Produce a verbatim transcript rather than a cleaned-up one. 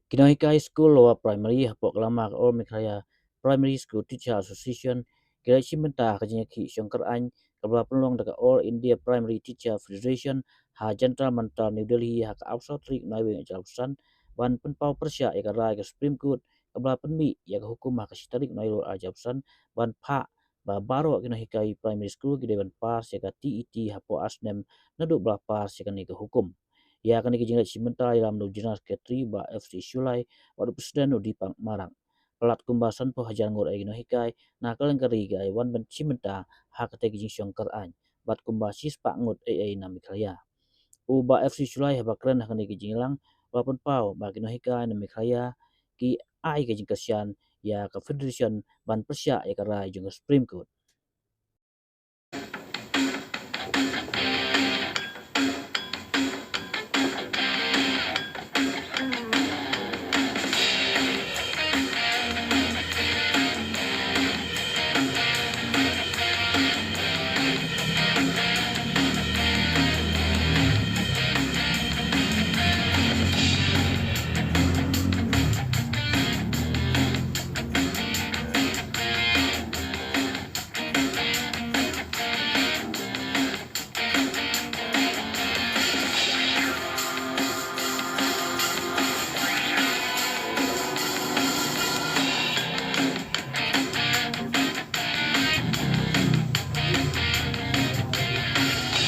Ki nonghikai skul lower primary hapoh ka lama ka All Meghalaya Primary School Teacher Association ki la shim bynta ha ka jingïakhih shongkar aiñ kaba la pynlong da ka All India Primary Teacher Federation ha Jantar Mantar, New Delhi, ha ka arphew saw tarik Naiwieng arhajar arphew san, ban pynpaw pyrshah ïa ka rai ka Supreme Court kaba la pynmih ïa ka hukum ha ka shi tarik Naiwieng arhajar arphew san, ban phah ba baroh ki nonghikai primary school ki dei ban pass ïa ka T E T hapoh ar snem naduh ba la pass ïa kane ka hukum. Ïa kane ka jingleit shim bynta ïalam da u General Secretary Bah F C Shullai bad u President u Deepak Marak. Palat kumba sanphew hajar ngut ei ei ki nonghikai na ka lyngkar ri ki la wan ban shim bynta ha katei ka jingshongkar aiñ, bad kumba shispah ngut ei ei na Meghalaya. U Bah F C Shullai haba kren ha kane ka jingïalang u la pynpaw ba ki nonghikai na Meghalaya ki ai ka jingkyrshan ïa ka Federation ban pyrshah ïa ka rai jong ka Supreme Court.